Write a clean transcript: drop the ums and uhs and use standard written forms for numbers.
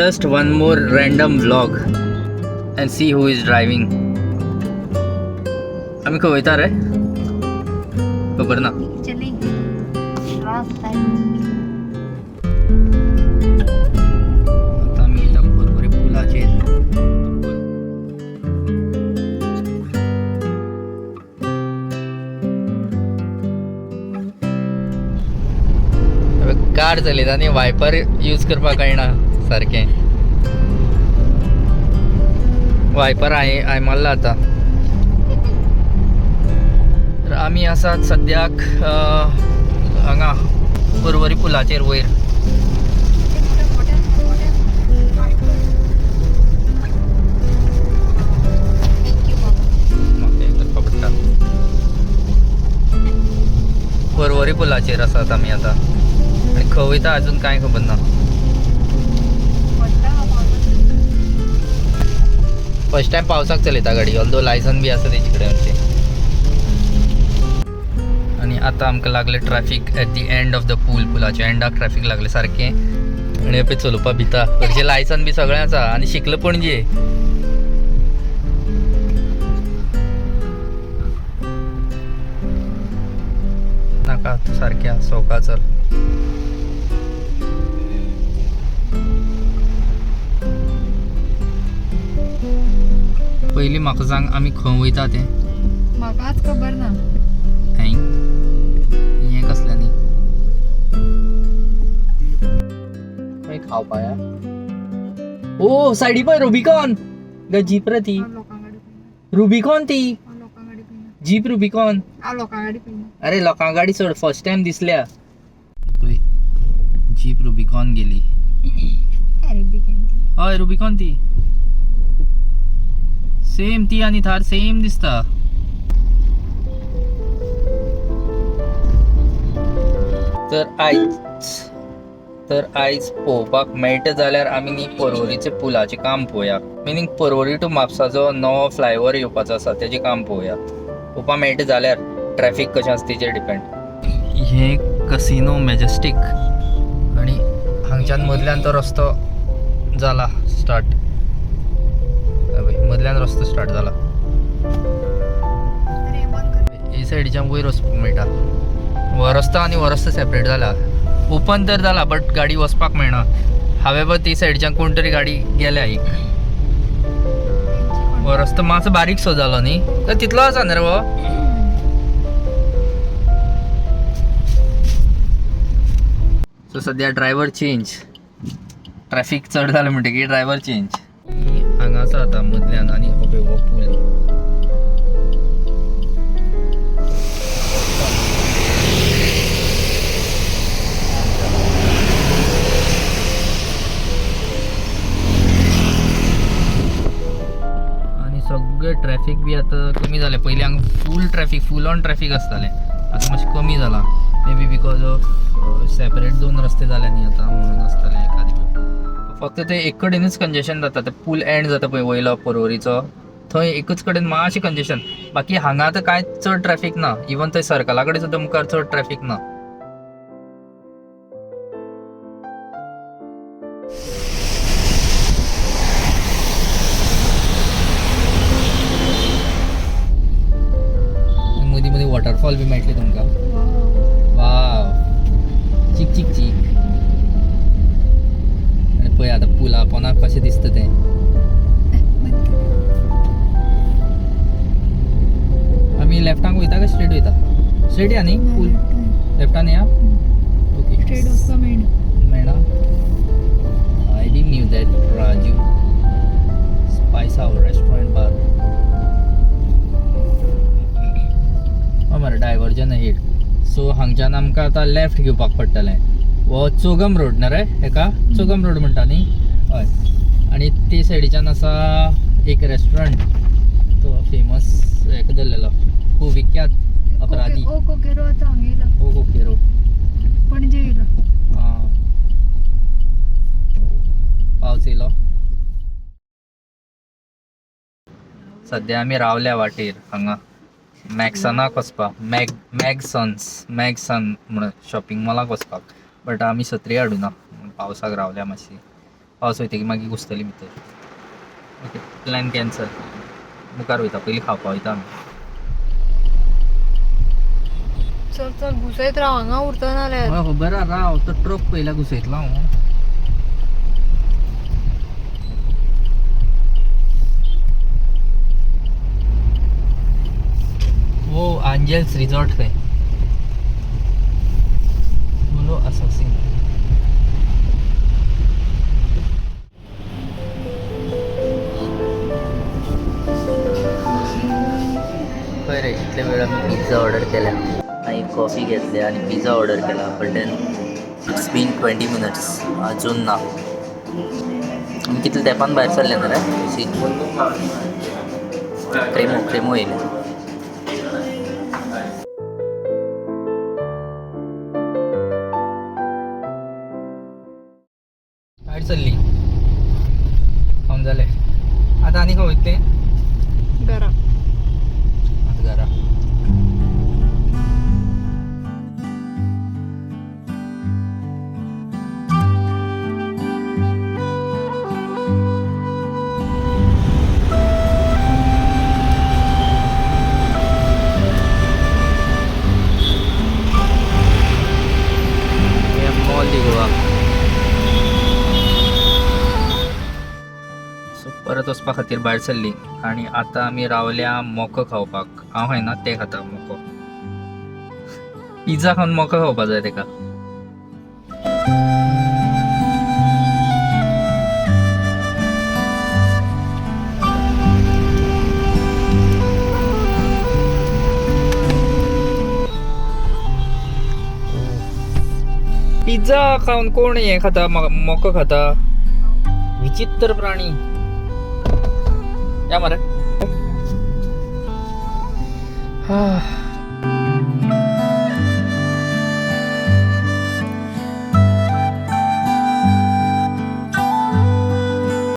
Just one more random vlog and see who is driving. आमी खंय वयता रे खबर ना. चलेंगे रास्ता. आता आमी वयता पर्वरी पुलाचेर. कार चलयता आनी वायपर यूज करपाक कळना सारकें. वायपर हांवें हांवें मारला आतां. तर आमी आसात सद्याक हांगा पर्वरी पुलाचेर वयर. म्हाका हें करपा पडटा. पर्वरी पुलाचेर आसात आमी आतां आनी खंय वयता अजून कांय खबर ना. फर्स्ट टायम पावसाक चलयता गाडी, ऑल्दो लायसन बी आसा तेजे कडेन आमची. आनी आतां आमकां लागलें traffic at the end of the pool. पुलाच्या एंडाक ट्रॅफीक लागलें सारकें आनी पळय चलोवपा भिता. हरशीं लायसन बी सगळें आसा आनी शिकलो पणजे. नाका तूं सारकें सवका चल. पयलीं म्हाका सांग आमी खंय वयता तें. म्हाकाच खबर ना. हें हें कसलें न्ही खंय खावपा. ओ सायडी पळय रुबिकॉन ग जीप रे ती. रुबिकॉन ती जीप रुबिकॉन. अरे लोकां गाडी सोड, फर्स्ट टायम दिसल्या. पळय जीप रुबिकॉन गेली. हय रुबिकॉन ती सेम ती आनी थार सेम दिसता. तर आयज पळोवपाक मेळटा जाल्यार आमी न्ही पर्वरीचे पुलाचें काम पळोवया. मिनींग पर्वरी टू म्हापसाचो नवो फ्लायओवर येवपाचो आसा तेजें काम पळोवया. पळोवपाक मेळटा जाल्यार, ट्रॅफीक कशें आसा तेजेर डिपेंड. हें कसिनो मॅजेस्टीक आनी हांगच्यान मदल्यान तो रस्तो जाला स्टार्ट. मदल्यान रस्तो स्टार्ट जाला. हे सायडीच्यान वयर वचपाक मेळटा. हो रस्तो आनी हो रस्तो सेपरेट जाला. ओपन तर जाला बट गाडी वचपाक मेळना. हांवें ती सायडीच्यान कोण तरी गाडी गेल्या एक. हो रस्तो मातसो बारीक सो जालो न्ही तर तितलो आसा न्ही रे हो. सो सद्या ड्रायवर चेंज. ट्रॅफीक चड जालें म्हणटकीर ड्रायवर चेंज. हांगा आसा आतां मदल्यान आनी हो पळय हो पूल. आनी सगळें ट्रॅफीक बी आतां कमी जालें. पयलीं हांगा full traffic, full on traffic आसतालें. आतां मातशें कमी जालां. May be because of separate दोन रस्ते जाले न्ही आतां म्हणून आसतलें एखादी. फक्त ते एक कडेनूच कंजेशन जाता. ते पूल एंड जाता पळय वयलो पर्वरीचो, थंय एकूच कडेन मातशें कंजेशन. बाकी हांगा आतां कांय चड ट्रॅफीक ना. इवन थंय सर्कला कडेन सुद्दां मुखार चड ट्रॅफीक ना. मदीं मदीं वॉटरफॉल बी मेळटले तुमकां. वाव, चीक चीक चीक. आनी पळय आतां पुला पोंदाक कशें दिसता तें. आमी लेफ्टाक वयता काय स्ट्रेट वयता? स्ट्रेट या न्ही पूल लेफ्टान या. ओके. स्ट्रेट वचपा मेळना. मेळना. I didn't knew that. Raju Spice House restaurant bar. हय मरे, डायवर्जन हेड. सो हांगच्यान आमकां आतां लेफ्ट घेवपाक पडटलें. हो चोगम रोड न्ही रे, हेका चोगम रोड म्हणटा न्ही? हय. आनी ते सायडीच्यान आसा एक रेस्टॉरंट, तो फेमस हेका धरलेलो कुविख्यात अपराधी. ओ कोकेरो आतां हांगा येयला. ओ कोकेरो. पणजे येयला. आं, पावस येयलो. सद्या आमी रावल्या वाटेर हांगा मॅक्सनाक वचपाक, मॅग मॅगसन्स मॅगसन म्हणून शॉपिंग मॉलाक वचपाक. बट आमी सत्री हाडुना, पावसाक रावल्या मातशी. पावस वयतकीर मागीर घुसतली भितर. Okay, plan cancel. मुखार वयता, पयलीं खावपा वयता आमी. चल चल, घुसयत राव, हांगा उरता नाल्यार. हय, खबर आहा, राव, तो ट्रक पयला घुसयतलो हांव. वो आंजेल्स रिजॉर्ट खंय. बोलो असासीन. खंय रे, इतले वेळ आमी पिझ्झा ऑर्डर केल्या आणि कॉफी घेतली आणि पिझ्झा ऑर्डर केला, but then it's been 20 minutes, अजून ना. आमी कितले तेंपान भायर सरले ना रे. सी, क्रेमो क्रेमो येयले. भायर सरली, खावन जालें. आतां आनी खंय वयतले? घरा. आतां घरा. मॉल दी गोवा. सो परत वचपा खातीर भायर सरली आनी आतां आमी रावल्या मोको खावपाक. हांव खायना, ते खाता मोको. पिझ्झा खावन मोको खावपा जाय तेका. पिझ्झा खावन कोण हे खाता, मोको खाता? विचित्र प्राणी. या मरे.